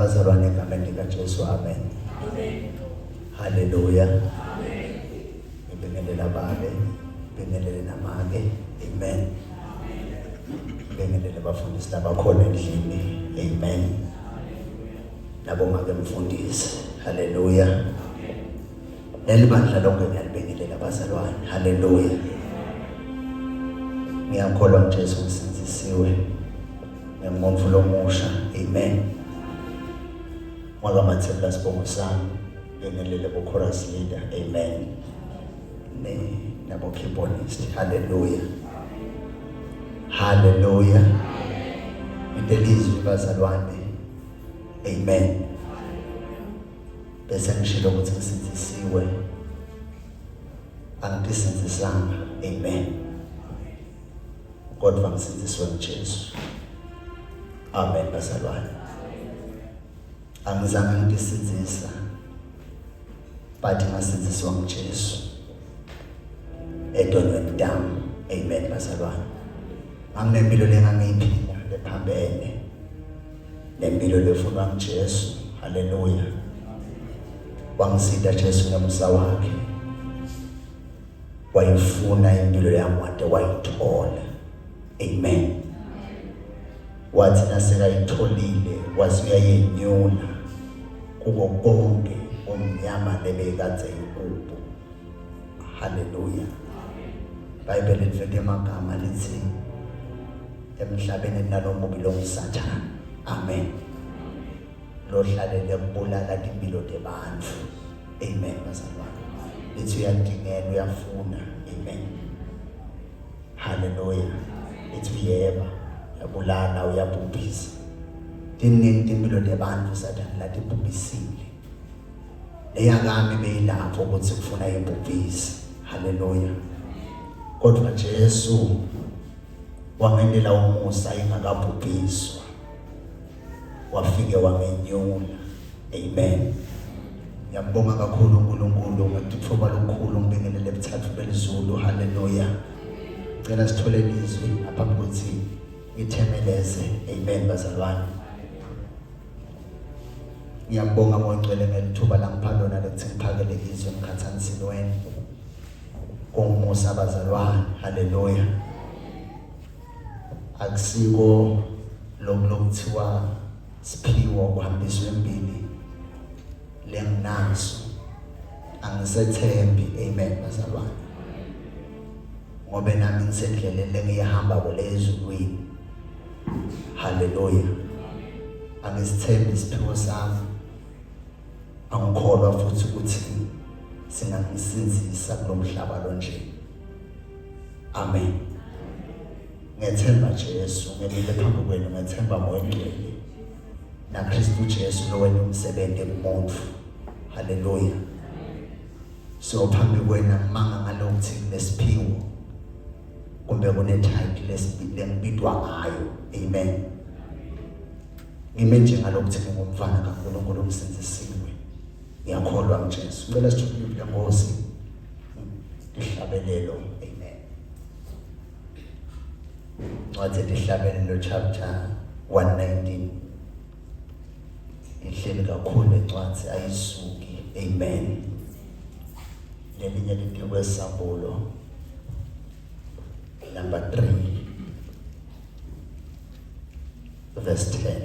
Abazalwane egameni likaJesu, amen. Amen. Haleluya. Amen. Ngibingelela babe, ngibingelele namake. Amen. Ngibingelele abafundisi labakhona endlini. Amen. Nabomake mfundisi. Haleluya. Leli bandla lonke ngiyalibingelela abazalwane. Haleluya. Ngiyakholwa kuJesu ngisindisiwe. Ngimuntu lomusha. Amen. Mwaka Mathebula sibongo sami. Ngenelele bo chorus leader. Amen. Ne nabo keyboardist. Haleluya. Haleluya. Intelizwi bazalwane. Amen. Bese ngishilo ukuthi ngisindisiwe. Angitisindisanga. Amen. Kodwa ngisindiswe nguJesu. Amen bazalwane. Angizange ngitisindisa. But ngasindiswa nguJesu. Edonweni dam. Amen bazalwane. Anginempilo lengangiyiphila lephambene. Nempilo lefunwa nguJesu. Haleluya. Wangisida Jesu ngemusa wakhe. Wayifuna impilo yami wade wayithola. Amen. Wathi nasekayitholile waze uyayenyula kuko konke umnyama lebekadze ikubo. Haleluya. IBhayibheli livete amagama lithi emhlabeni nalomubi longusathane. Amen. Lohlalele kubulala timpilo tebantfu. Amen bazalwane. Lithi uyadingela uyafuna. Amen. Haleluya. Lithi uyeba, uyabulala, uyabhubhisa. Tiningi timpilo tebantfu Sathane latibhubhisile. Leyakami beyilapho ukuthi kufuna ibhubhisi. Haleluya. Kodwa Jesu wangendela umusa ingakabhubhiswa. Wafike wangenyula. Amen. Ngiyambonga kakhulu uNkulunkulu ngokuthoba lokukhulu ngibingelele buthathu belizulu. Haleluya. Cela sithole izwi ngaphambi kokuthi ngithemeleze. Amen bazalwane. Ngiyambonga Moya Ngcwele ngelithuba langipha lona lokuthi ngiphakele izwi emkhathanisini wenu. Kungumusa abazalwane. Haleluya. Akusiko lokhu lokuthiwa siphiwo kuhambiswe embili lenginaso. Angisethembi. Amen bazalwane. Ngoba nami ngisendleleni lengiyihamba kule ezulwini. Haleluya. Angisithembi isiphiwo sami. Angikholwa futhi ukuthi singangisinzisa kulomhlaba lo nje. Amen. Ngethemba Jesu, ngemile phambi kwenu ngethemba Moya Ngcwele. Na Kristu Jesu lo wena umsebenzi kumuntu. Haleluya. So phambi kwena ngimanga ngalokuthi kunesiphiwo. Kumbe kune title lengibidwa ngayo. Amen. Ngime nje ngalokuthi ngingumfana kaNkulunkulu umsindisiwe. Ngiyakholwa kuJesu. Ngicela sithule lenkosi. Ihlabelelo. Amen. Incwadi ethi chapter 119. Ihleli kakhulu lencwadi ayisuki. Amen. Lelinye litiko esambulo number 3 verse 10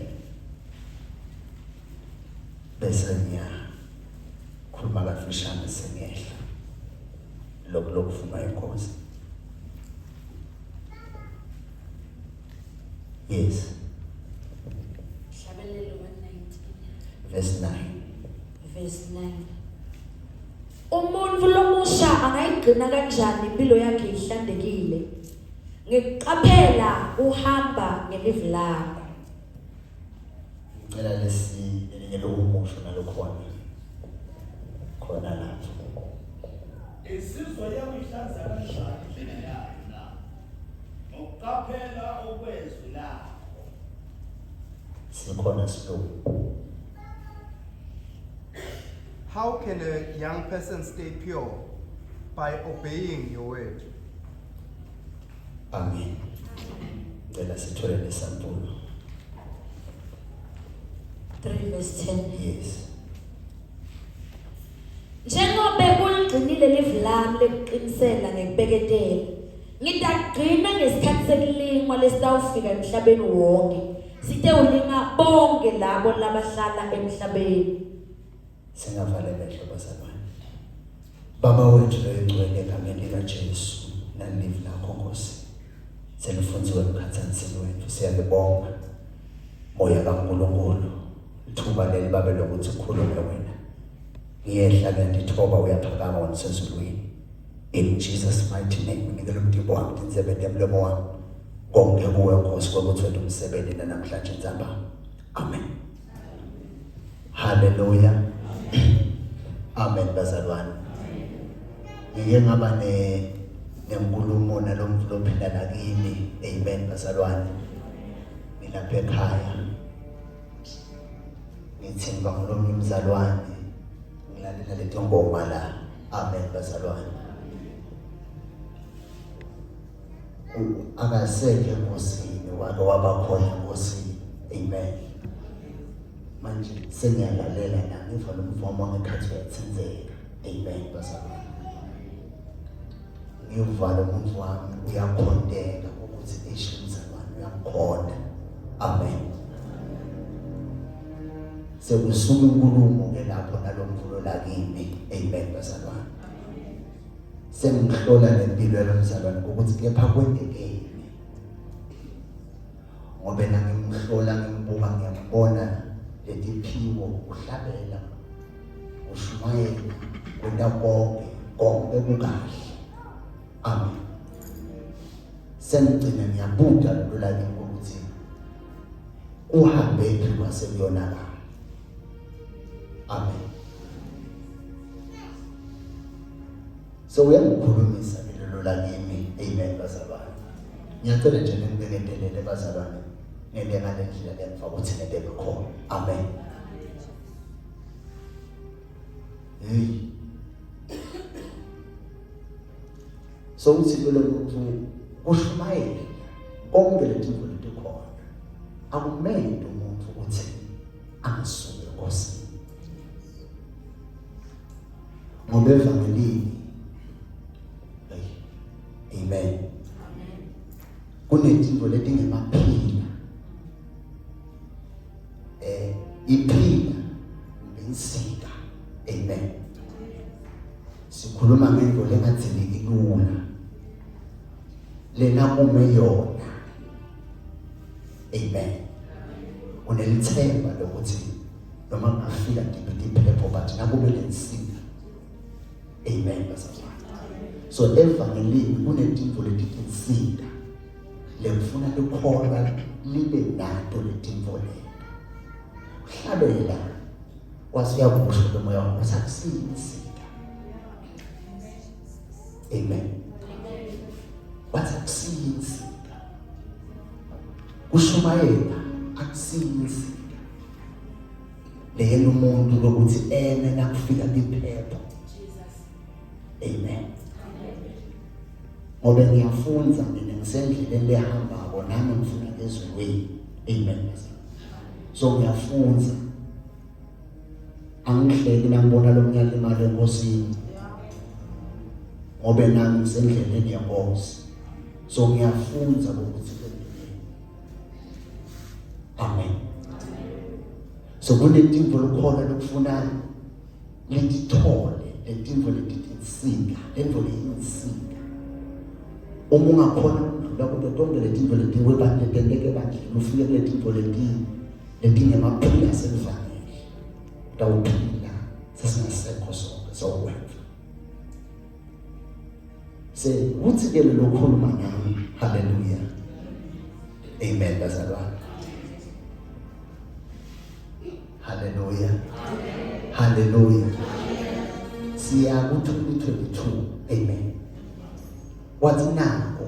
bese ngiyakhuluma kafishane sengehla lokhu lokuvuma inkosi. Yes. Hlabelelo 119 verse 9. Verse 9. Umuntu lomusha angayigcina kanjani impilo yakhe ihlandekile? Ngikuqaphela uhamba ngelivi lakho. Ngicela lesi elinye lokumusho nalokhona khona lapho. Insizwa iyakuyihlanza kanjani indlela yayo na? Ngokuqaphela okwezwi lakho. Sikhona silungu. How can a young person stay pure? By obeying your word. Amen. Ngicela sithole lesambulo. 3 verse 10. Yes. Njengoba uligcinile live lami lekuqinisela ngekubeketela, ngitagcina ngesikhathi sekulingwa lesitawufika emhlabeni wonke. Sitewulinga bonke labo labahlala emhlabeni. Singavala amehlo bazalwane. Baba wethu loyingcwele egameni likaJesu nalive lakho Nkosi. Selifunziwe emkhathanisini wethu siyalibonga. Moya kaNkulunkulu ithuba leli babe lokuthi ukhulume wena. Ngiyehla ngiyandithoba uyaphakama wena usezulwini. In Jesus mighty name nginikela umtimba wami tindzebe temlomo wami. Konke kuwe Nkosi kwekuthi wena umsebenzi namhlanje ntsambama. Amen. Haleluya. Amen bazalwane. Ngike ngaba ne nenkulumo nalomvulo ophila lakini. Amen bazalwane. Ngilapha ekhaya. Ngithi ngiba ngolomnye umzalwane. Ngilalela lento ngoma la. Amen bazalwane. Akasekho enkosini wake waba khona enkosini. Amen. Manje sengiyalalela la ngiva lo mfomo ngekhathi uyathinzeka. Amen bazalwane. Ngiva lo muntu wami uyakhonteka ukuthi eish umzalwane uyamkhonda. Amen. Sekusuka inkulumo ke lapho nalomvulo lakimi. Amen bazalwane. Sengihlola lempilo yalomzalwane ukuthi kepha kwendekeni. Ngoba nangimhlola ngimbuka ngiyambona letiphiwo uhlabela ushumayela kwenta konke konke kukahle. Amen. Sengigcina ngiyabuka lolu lakini ukuthi kuhambe phi kwase kuyonakala. Amen. So uyangikhulumisa ke lolu lakini. Amen bazalwane. Ngiyacela nje ningibeketelele bazalwane ngente ngale ndlela lemva ukuthi ngente ngakhona. Amen. Hey. So uthi lo muntu kushumayela konke letinto letikhona akumele umuntu ukuthi angasuki enkosini ngoba evangelini amen kunezinto letingemaphila eh iphila insika amen sikhuluma ngento lengadziliki lula lena kume yona amen unelithemba lokuthi noma kungafika tiphi but nakube lensika amen bazalwane so evangelini kunetinto letitinsika lekufuna likholwa libe nato letinto leto uhlabela wase uyakusho lo moya wakho sakusiyinsika amen wathi akusiyinsika kushumayela akusiyinsika leyena umuntu lokuthi eme nakufika liphepha amen ngoba ngiyafunza mina ngisendleleni lehambako nami ngifuna ezulwini amen so ngiyafunza angihleki nangibona lo mnyaka imali enkosini ngoba nami ngisendleleni yenkosi so ngiyafunza ukuthi amen so kunetimvo lokhona lokufuna litithole letimvo letitinsika lento leyinsika uma ungakhona ukudlula kuto tonke letimvo letiwebandletenteke ebandleni ufike kule timvo leti letingemaphila aselivangeli utawuphila sesingasekho sonke sowuwenza sekuthi ke lokhuluma nami haleluya amen bazalwane haleluya haleluya siya ku 2022 amen wathi nako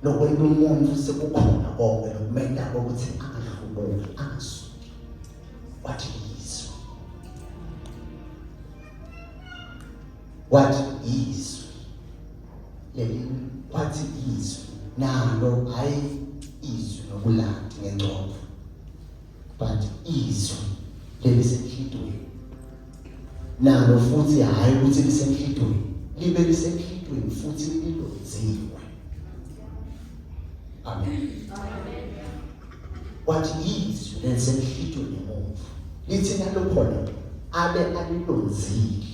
lokwenta umuntu sekukhona konke lokumenta ukuthi angahlubuki angasuki wathi izwi wathi izwi leli wathi izwi nalo hayi izwi nokulandi ngengcondo. But izwi lelisenhlitweni nalo futhi hayi ukuthi lisenhlitweni, libe lisenhlitweni futhi lilonziwe. Amen. Wathi izwi lelisenhlitweni yomuntu lithi nalokhona abe alilonzile,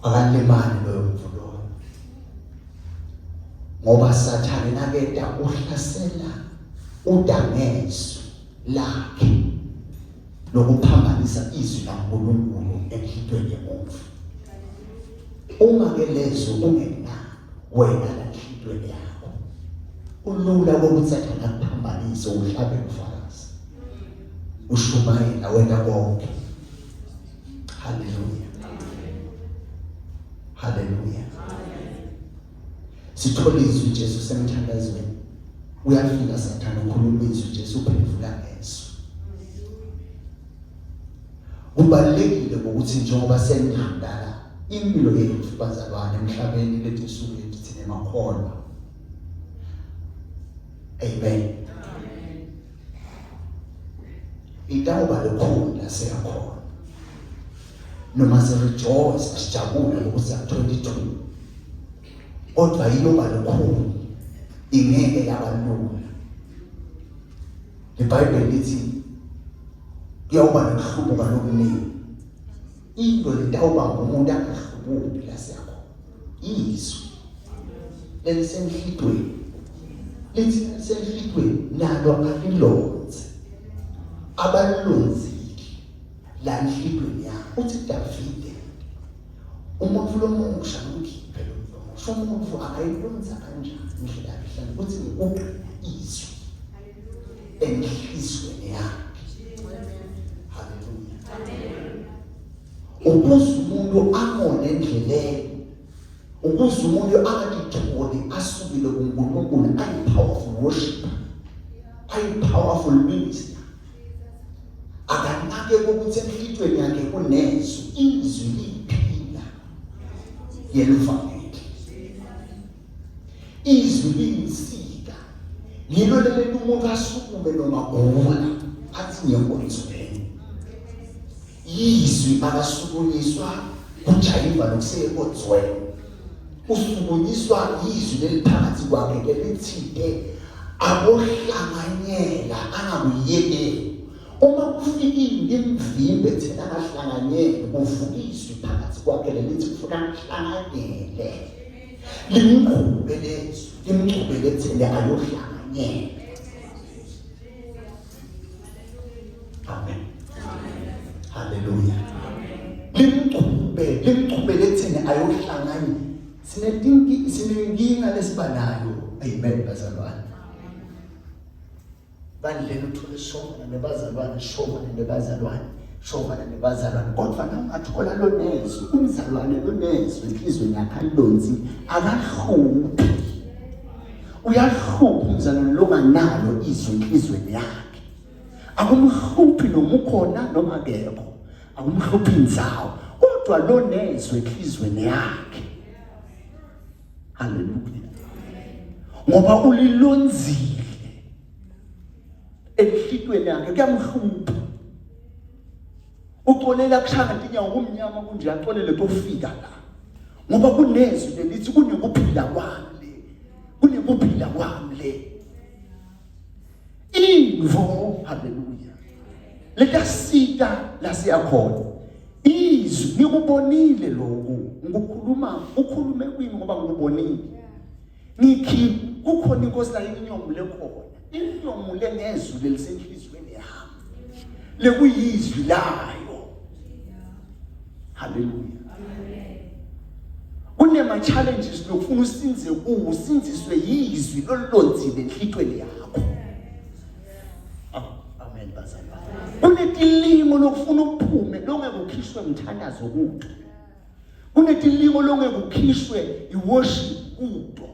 akalimali loyo mvu loyo, ngoba Sathane naketa uhlasela udangezo lakhe lokuphambanisa izwi laNkulunkulu enhlitweni yomuntu. Uma ke lezo ungenalo wena la enhlitweni yakho, kulula ukuthi Sathane akuphambanise, uhlabe ufakazi, ushumayela wena konke. Haleluya, haleluya. Sithola izwi Jesu semthandazweni, uyafika Sathane ukhuluma izwi, Jesu uphendula ngezwi. Kubalulekile ukuthi njengoba senidlula impilo yethu bazalwane emhlabeni letinsuku lethu thina emakholwa. Amen. Itawuba lukhulu la siyakhona noma sirejoice, sijabule ngokuthi siya 22, kodwa iyoba lukhulu, ingeke yaba lula. IBhayibheli lithi kuyawuba nokuhlubuka lokuningi. Into letawuba ngumuntu angahlubuki la siyakhona izwi lelisenhlitweni, lithi lisenhlitweni nalo alilonze, abalilonzile la enhlitweni yakho. Uthi Davide, umuntu lomusha ngimkhiphe lo muntu lomusha. Umuntu angayilonza kanjani indlela yakhe ihlale? Uthi ngikugcina izwi enhlizweni yakhe. Haleluya. Ukuze umuntu angone endleleni, ukuze umuntu angatitholi asukile kuNkulunkulu, ayi-powerful worship, ayi-powerful minister, akanake ukuthi enhlitweni yakhe kunezwi, izwi liyiphila yelivangeli, izwi liyinsika, ngilo lelento umuntu asukume noma gula athi ngiyenkonzweni. Izwi akasukunyiswa kujayiva nokuseyenkonzweni, usukunyiswa izwi leliphakathi kwakhe lelithinte abohlanganyela, angakuyekeli. Uma kufika into imvimbe thina angahlanganyeli, kuvuka izwi phakathi kwakhe lelithi kufuna kuhlanganyele, limqhube lezwi, limqhubele ekutheni ayohlanganyela. Amen, haleluya. Limqhube, limqhubele ekutheni ayohlanganyela. Sinetinki, sinenkinga lesibanayo. Amen bazalwane. Bandleni uthole shovana nebazalwane, shovana nebazalwane, shovana nebazalwane, kodwa nawungathola lonezwi umzalwane, lonezwi enhlizweni yakhe alilonzi, akahluphi. Uyahlupha umzalwane longanalo izwi enhlizweni yakhe, akumhluphi noma ukhona noma akekho, akumhluphi indzawo, kodwa lonezwi enhlizweni yakhe. Haleluya. Ngoba ulilonzile enhlitweni yakhe, kuyamhlupha. Uxolela kushaya ngetinyawo kumnyama kunje, axolele kuyofika la, ngoba kunezwi lelithi kunekuphila kwami le, kunekuphila kwami le imvo. Haleluya. Letasita la siyakhona izwi, ngikubonile lokhu ngikukhuluma, ukhulume kwimi ngoba ngikubonile. Ngikhi kukhona inkosi la inyomule khona, inyomule ngezwi lelisenhlizweni yami lekuyizwi layo. Haleluya. Kunema challenges lokufuna usinze kuwo, usinziswe yizwi lolonzile enhlitweni yakho. Amen bazalwane. Kunetilingo lokufuna uphume longeke ukhishwe umthandazo kuto, kunetilingo longeke ukhishwe iworship kuto,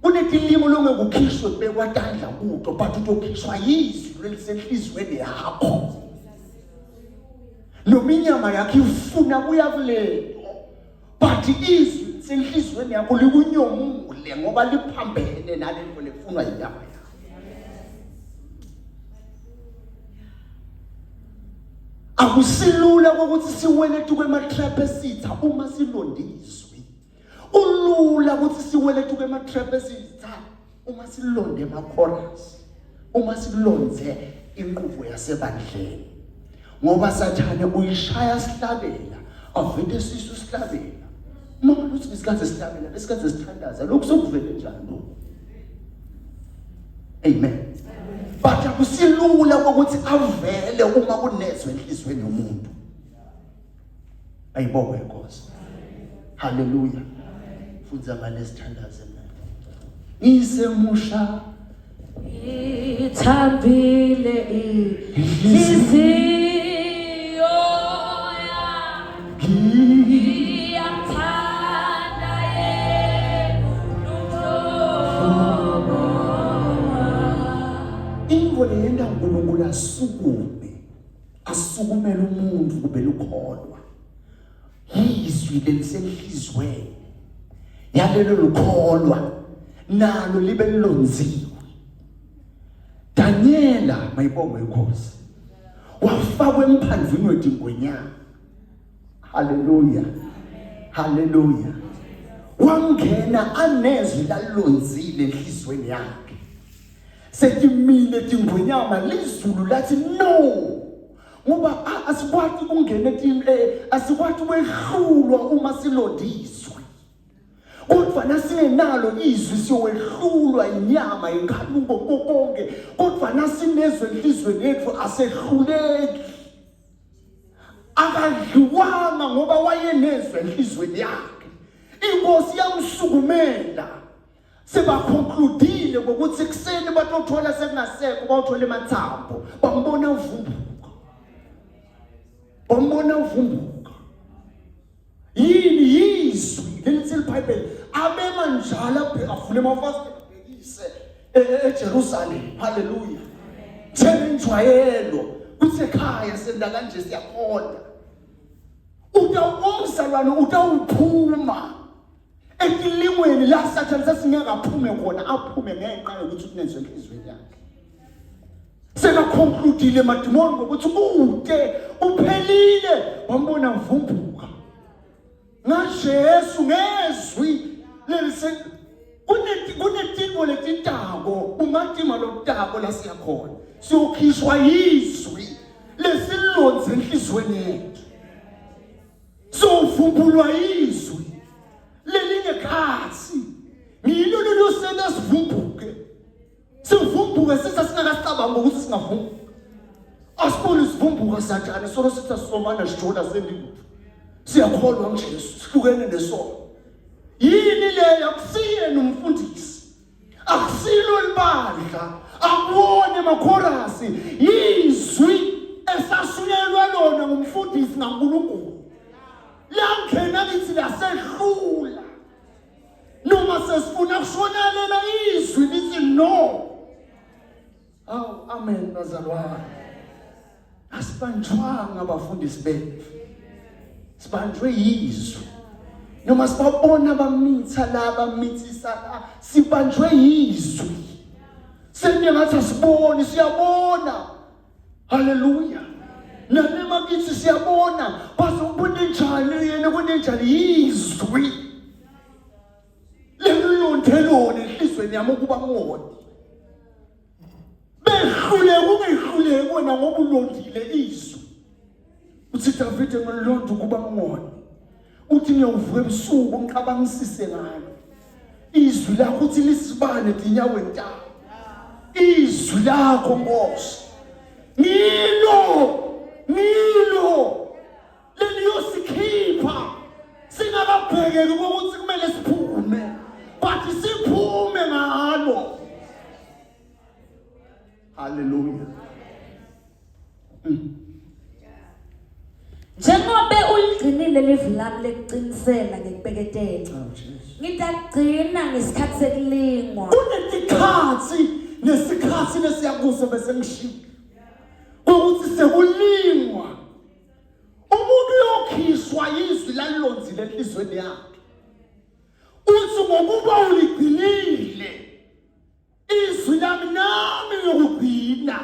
kunetilimo longeke ukhishwe kubekwa tandla kuto, but utokhishwa yizwi lelisenhlizweni yakho, noma inyama yakho ifuna kuya kulento, but izwi lisenhlizweni yakho likunyomule ngoba liphambene nalento lefunwa yinyama yakho. Akusilula ukuthi siwele tukwematrap esitha uma silondizwe. Kulula ukuthi siwele tukwematrap esitha uma silonde emakhorasi, uma silonze inqubo yasebandleni. Ngoba Sathane uyishaya sihlabela, avete sisu sihlabela. Uma uthi isikhathi sihlabela, lesikhathi sithandaza, lokhu sokuvele njani lokhu? Amen. But akusilula ukuthi avele uma kunezwe enhlizweni yomuntu. Ayibongwe inkosi. Haleluya. Fundza ngalesithandaze mina. Ngisemusha ithambile inhliziyo ngiyamthanda yena umhlobo Into leyenta uNkulunkulu asukume asukumele umuntu kube lukholwa yizwi lelisenhlizweni yalelo lukholwa nalo libe lilonziwe. Daniela mayibongwe inkosi wafakwa emphandlwini wetingwenyama. Haleluya, haleluya. Wangena anezwi lalonzile enhlizweni yakhe. Setimile tingwenyama lizulu lathi no, ngoba asikwati ukungena asikwati ukwehlulwa uma silondizwe. Kodwa nasingenalo izwi siyowehlulwa inyama inkanuko konke. Kodwa nasinezwe enhlizweni yethu asehluleki. Akadliwanga ngoba wayenezwe enhlizweni yakhe. Inkosi yamsukumela. Sebaconcludile ngokuthi ekuseni batothola sekungasekho, bawuthola emathambo, bambona uvumbuka. Bambona uvumbuka. Yini yizwi lelithi iBhayibheli abema njalo avule amafasitela abhekise eJerusalem. Haleluya. Njengenjwayelo kuthi ekhaya senda kanje siyakhonda. Utawumzalwane utawuphuma etilingweni la Sathane sesingeke aphume khona, aphume ngenxa yokuthi kunezwe enhliziyweni yakhe. Sekaconcludile madimoni ngokuthi kude uphelile, wambona vumbuka ngaJesu ngezwi lelise kunetinto letintako umatima lokutako la siyakhona siyokhishwa yizwi lesilonze enhliziyweni yethu, siyovumbulwa yizwi lelingekhathi ngilo leliyosenta sivumbuke sivumbuke sithi singakasicabangi ukuthi singavumbuka. Asibone sivumbuka Sathane solo sithi asomana sijona sendilutho. Siyakholwa nguJesu, sihlukene nesono. Yini leyo? Akusiyena umfundisi, akusilo libandla, akuwona emakhorasi, yizwi esashunyelwa lona ngumfundisi ngaNkulunkulu. Langena kithi lasehlula. Noma sesifuna kushona lena izwi lithi no. Awu amen bazalwane. Asibanjwanga abafundisi bethu. Sibanjwe yizwi. Noma sibabona bamitha la bamithisa la, sibanjwe yizwi. Sento ngathi asiboni, siyabona. Haleluya. Nalema kithi siyabona base ubona njani yena kunenjani yizwi. Lelilondelona enhlizweni yami ukuba ngoni. Behluleka ungehluleki wena ngoba ulondile izwi. Uthi Davide ngilonda ukuba ngoni. Uthi ngiyawuvuka ebusuku ngicabangisise ngalo. Izwi lakho uthi lisibane edinyaweni tami. Izwi lakho Nkosi. Ngilo ngilo leliyosikhipha singakabhekeki ukuthi kumele siphume but siphume ngalo. Haleluya. Njengoba uligcinile livi lami lekuqinisela ngekubeketela. Oh, Jesu. Ngitagcina ngesikhathi sekulingwa. Kunetikhathi nesikhathi lesiyakuso bese ngishiya. Ukuthi sekulingwa. Umuntu uyokhishwa izwi lalilonzile enhlizweni yakhe. Uthi ngokuba uligcinile izwi lami nami ngiyokugcina.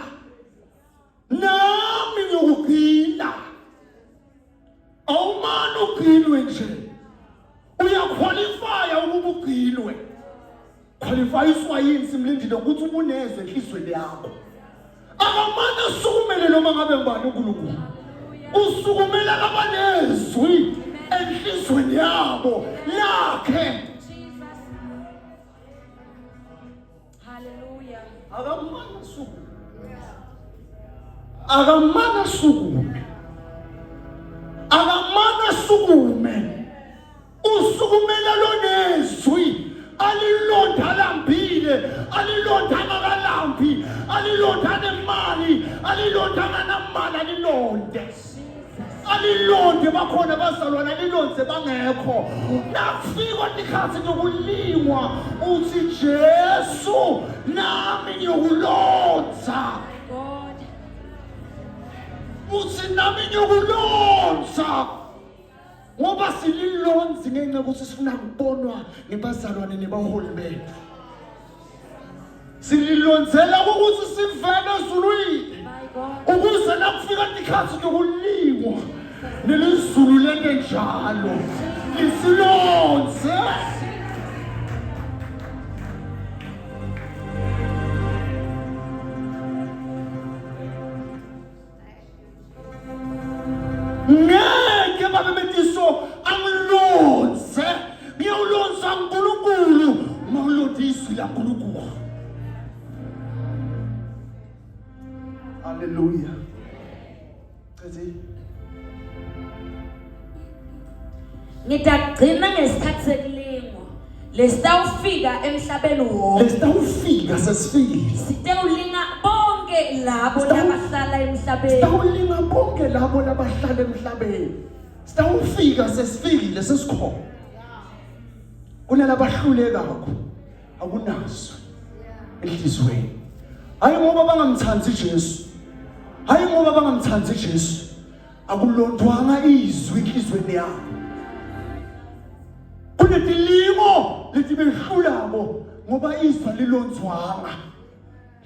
Nami ngiyokugcina. Awumane ugcinwe nje, uyakhwalifaya ukuba ugcinwe. Khwalifayiswa yini simlindile ukuthi ubunezwe enhlizweni yakho. Akamane asukumele noma ngabe ngubani uNkulunkulu. Usukumela kabanezwi enhlizweni yabo lakhe. Hallelujah. Akamane asukume. Akamane asukume. Akamane asukume. Usukumela lonezwi alilonda lambile, alilonda ngakalambi, alilonda nemali, alilonda nganamali, alilonde. Alilonde bakhona bazalwane, alilonde bangekho. Nakufika tikhathi tokulingwa uthi Jesu nami ngiyokulonda. God. Uthi nami ngiyokulonda. Ngoba sililonzi ngenxa yokuthi sifuna kubonwa ngebazalwane nebaholi bethu. Sililonzela ukuthi sivele ezulwini. Ukuze nakufika ikhathi lokulingwa nelizulu lento njalo lisilonze. Ngeke babe betiso angilonze ngiyawulonza uNkulunkulu mawulonda izwi laNkulunkulu. Haleluya. Cethe. Ngidagcina ngesikhathi sekulingwa lesitawufika emhlabeni wonke. Lesitawufika sesifikile. Sitewulinga bonke labo labahlala emhlabeni. Sitawulinga bonke labo labahlala emhlabeni. Sitawufika sesifikile sesikhona. Kunalabahlulekako akunazo enhlizweni. Hayi ngoba bangamthandi Jesu. Hayi ngoba bangamthandi Jesu. Akulondwanga izwi enhlizweni yabo. Kunetilingo letibehlulako ngoba izwi alilonzwanga.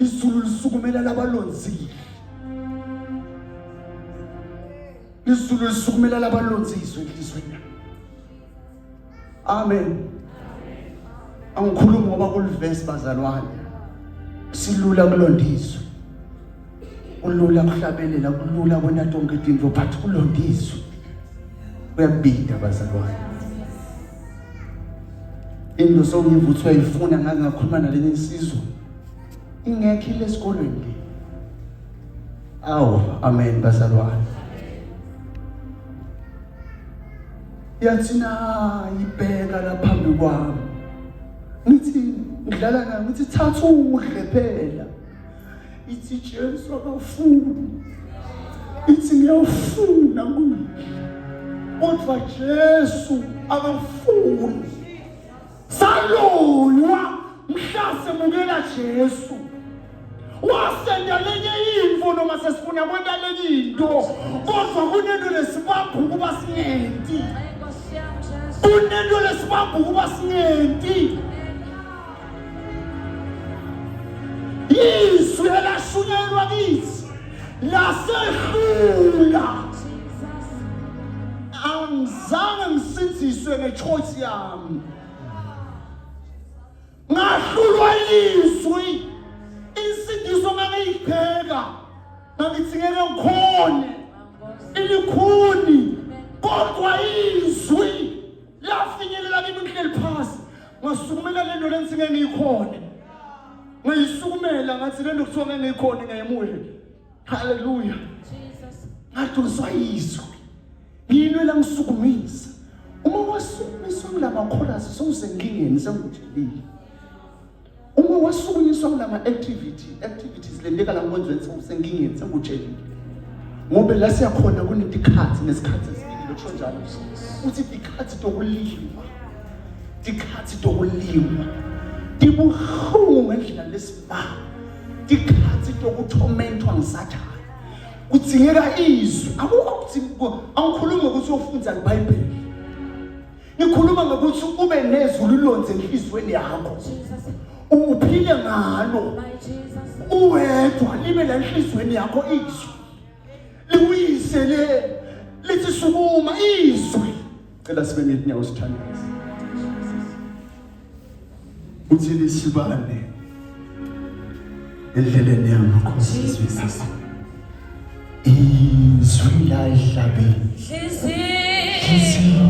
Izulu lisukumela labalonzile. Izulu lisukumela labalonze izwi enhlizweni yabo. Amen. Angikhulumi ngoba kulivesi bazalwane. Silula kulondizwe. Kulula kuhlabelela, kulula kwena tonke izinto but kulondizwe. Kuyabida bazalwane. Into sowuyiva uthi uyayifuna ngaze ngakhuluma nalenye insizwa. Ingekho ile esikolweni le. Awu, amen bazalwane. Yathi nayi bheka la phambi kwami. Ngithi ngidlala nayo ngithi thatha udle phela. Ithi Jesu akafuni. Ithi ngiyawufuna kudla. Kodwa Jesu akafuni. Saloywa mhla semukela Jesu. Wasenda lenye info noma sesifuna kwenta lenye into kodwa kunento lesibamba ukuba singenti. Kunento lesibamba ukuba singenti. Izwi elashunyayelwa kithi lasehlula. Angizange ngisindiswe ngechoice yami. Ngahlulwa izwi. Insindiso ngangiyibheka. Ngangithi ngeke ngikhone. Ilikhuni kodwa izwi lafinyelela kimi ngihleli phasi. Ngasukumela le nto lengithi ngeke ngiyikhone. Ngayisukumela ngathi le nto kuthiwa ngeke ngiyikhone ngiyayemukela. Haleluya. Ngadoswa izwi. Ngilwela ngisukumisa. Uma wasukumiswa kulama chorus sewusenkingeni sengikutshelile. Uma wasukunyiswa kulama activities lenteka la nkonzweni sewusenkingeni sengikutshelile. Ngoba la siyakhona kunetikhathi nesikhathi esifikile kusho njalo. Uthi tikhathi tokulima. Tikhathi tokulima. Tibuhlungu ngendlela lesimanga. Tikhathi tokuthomentwa ngisathane. Kudingeka izwi. Angikhulumi ngokuthi uyofunda iBhayibheli. Ngikhuluma ngokuthi ube nezwi ulilonze enhliziyweni yakho. Uphile ngalo. Uwedwa libe la enhliziyweni yakho izwi. Liwuyise le lithi Lithi sukuma izwi. Cela sibe ngetinyawo sithandaze. Uthi lisibane endleleni yami Nkosi izwi lakho. Izwi la ehlabeni. Hliziyo.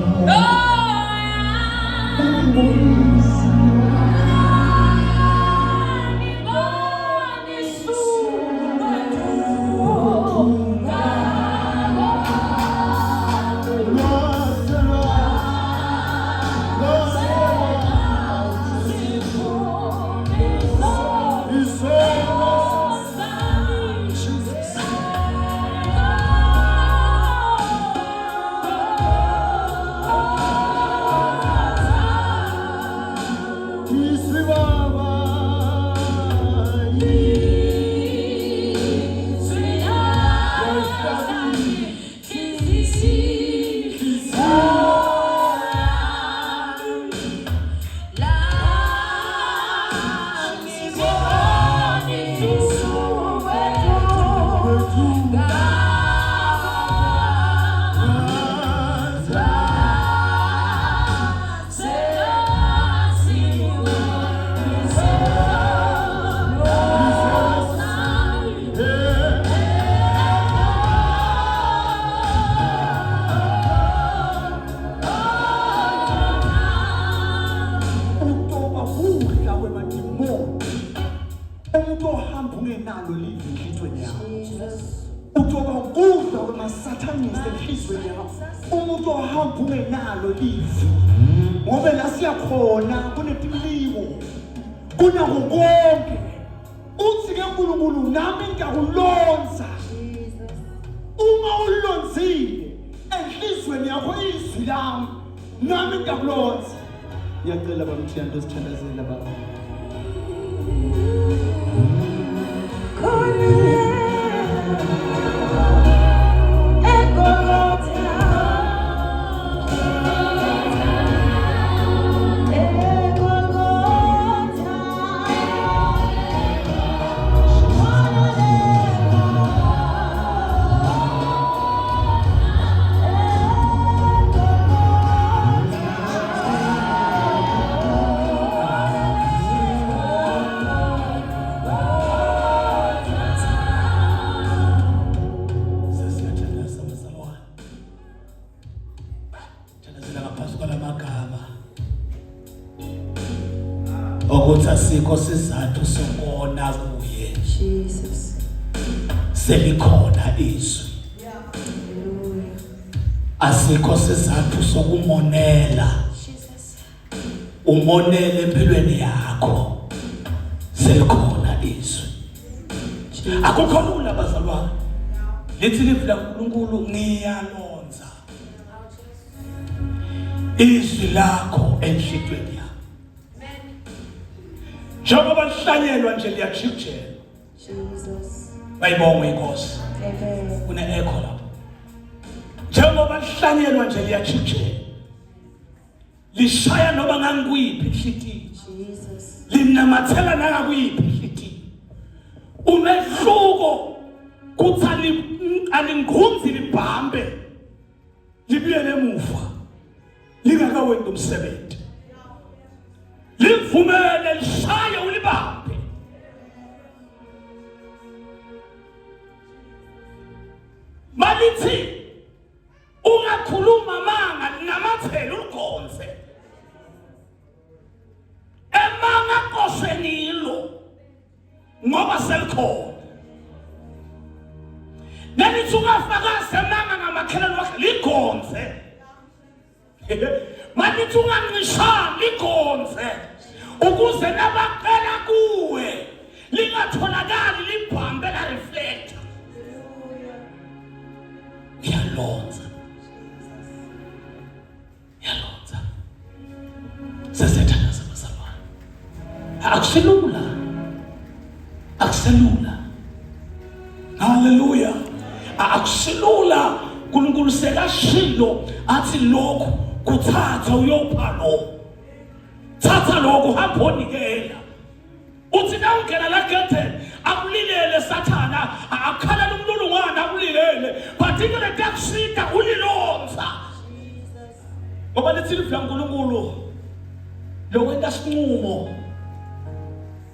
Utoba kudla kwemadimoni. Umuntu ohamba ungenalo live enhlizweni yakho. Utoba kudla kwemasathanisi enhlizweni yakho. Umuntu ohamba ungenalo live. Ngoba la siyakhona kunetimliwo. Kunako konke. Uthi ke uNkulunkulu nami ngiyakulonza. Uma ulonzile enhlizweni yakho izwi lami nami ngiyakulonza. Ngiyacela bamthiyana sithandazele baba. Sesiyathandaza bazalwane. Thandazela ngaphansi kwalamagama. Ukuthi asikho sizathu sokona kuye. Jesus. Selikhona izwi. Hallelujah. Asikho sizathu sokumonela. Jesus. Umonele empilweni yakho. Selikhona izwi. Akukho lula bazalwane. Lithi livi laNkulunkulu ngiyalonza. Izwi lakho enhlitweni yakho. Njengoba lihlanyelwa nje liyajikijela. Jesus. Bayibongwe inkosi. Amen. Kune echo lapho. Njengoba lihlanyelwa nje liyajikijela. Lishaya noma ngangikuyiphi inhlitiyo. Jesus. Linamathela nangakuyiphi inhlitiyo. Umehluko kuthi alingunzi libhambe libuyele emuva lingakawenzi umsebenzi. Livumele lishaye ulibambe. Malithi ungakhuluma amanga linamathele uligonze. Emanga kosenilo ngoba selikhona. Nelithi ungafakazi emanga ngamakhelwane wakhe ligonze. Manithi ungancishani ligonze ukuze nabaqela kuwe lingatholakali libhambe la reflector. Iyalonza. Iyalonza. Sesiyathandaza bazalwane. Akuselula. Akuselula. Haleluya. Akusilula uNkulunkulu sekashilo athi lokhu kuthatha uyopha lo. Thatha lokhu hamba onikela. Uthi nawungena la gedeni akulilele sathana akukhalela umlulungwane. nakulilele but into letakusita ulilonza ngoba lithi livi laNkulunkulu lokwenta sinqumo.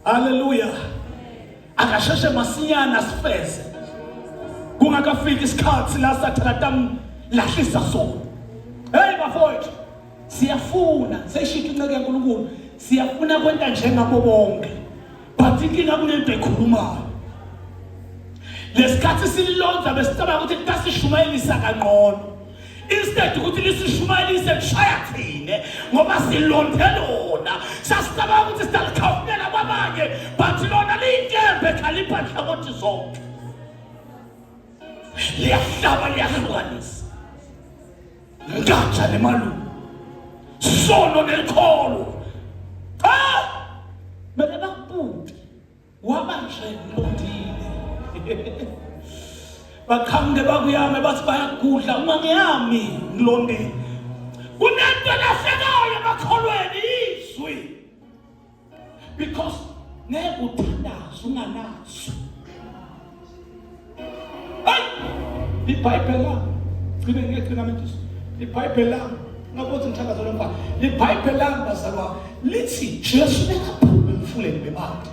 Haleluya, akasheshe masinyana asifeze kungakafiki isikhathi la sathana tamlahlisa sona. Hey bafowethu, siyafuna seyishito inceke yaNkulunkulu, siyafuna kwenta njengabo bonke, but inkinga kunento ekhulumayo. Lesikhathi sililonza besicabanga ukuthi kutasishumayelisa kangcono, instead ukuthi lisishumayelise kushaya thine ngoba silonde lona. Sasicabanga ukuthi sitalikhawulela kwabanye, but lona liyinkembe ekhalipha nhlangothi zonke, liyahlaba, liyahlukanisa nkatsha nemalungu, sono nelikholo. Ah, mele bakubuke waba nje ngilondile, baqhamuke bakuyame bathi bayagudla, uma ngiyami ngilondile. Kunento elahlekayo emakholweni, izwi, because ngeke uthandaze unganazo. Hayi, iBhayibheli lami gcine ngiyagcina manje, iBhayibheli lami ngakuthi ngithandaza lo mfana, iBhayibheli lami bazalwa lithi Jesu bekaphuma emfuleni bebantu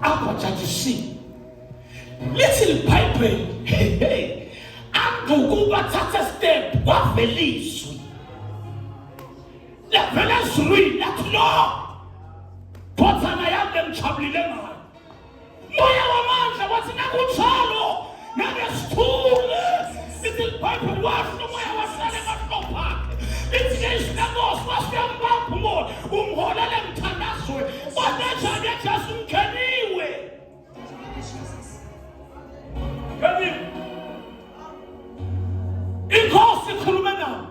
abhajatisiwe. Lithi iBhayibheli, hey, andukuba thatha step kwavela izwi lavela ezulwini lathi, lo ndodana yami engijabulile ngayo. Moya wamandla wathi nakunjalo ngeke sithule. Ithi iBhayibheli washo umoya wahlala emahlopha akhe. Ithi ke izwi lenkosi wasuyambamba umoya umholele emthandazweni. Kodwa Jesu umkheniwe. Kaniwe. Inkosi ikhulume nawe.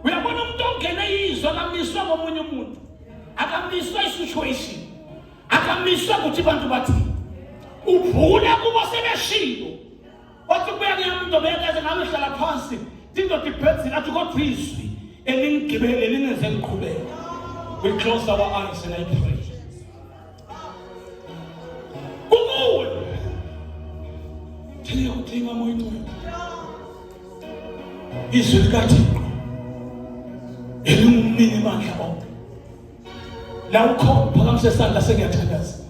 Uyabona umuntu ongene izwi akamiswa ngomunye umuntu. Akamiswa isituation. Akamiswa ukuthi abantu bathi uvula kubo sebeshilo. Wathi kubuya kuyami indoda yakaze ngabe hlala phansi. Indoda ibhedzile athi kodwa izwi elingigibele lingenze ngiqhubeke. We close our eyes and I pray. Kukuwe. Thina kudinga moya ingcwele. Izwi likaThixo elingumnini mandla onke. La ukhona phakamise isandla, sengiyathandaza.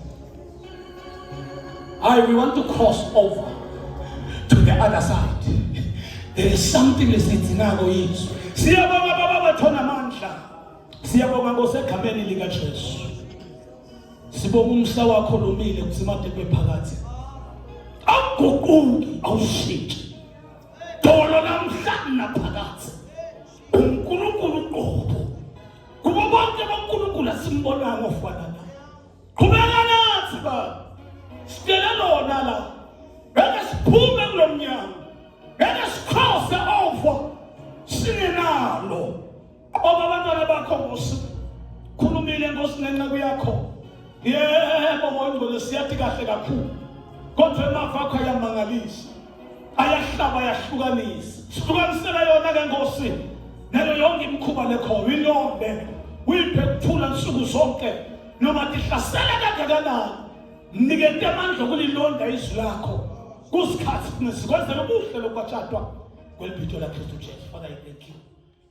I we want to cross over to the other side. There is something lesidingako yizwi. Siyabonga baba bathona amandla. Siyabonga Nkosi egameni lika Jesu. Sibonga umsa wakho lomile kusimade kube phakathi. Awuguquki, awushintshi. Dolo namhla naphakathi. UNkulunkulu uqobo. Kubo bonke boNkulunkulu asimbonanga ofana naye. Qhubeka nathi baba. Sitele lona la. Ngeke siphume kulomnyango. Ngeke sikhose over. Singenalo. Qoba abantwana bakho Nkosi. Khulumile Nkosi ngenceku yakho. Yebo ngongcwele siyathi kahle kakhulu. Kodwa emava akho ayamangalisa. Ayahlaba, ayahlukanisa. Sihlukanisela yona ke Nkosi. Nayo yonke imikhuba lekhoyo ilonde. Uyiphe kuthula nsuku zonke noma tihlasela kangakanani. Mnikete amandla okulilonda izwi lakho. Kusikhathi sikwenzela ubuhle lokwatshadwa kwelibito la Kristu Jesu. Father, I thank you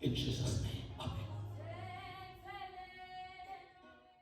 in Jesus name.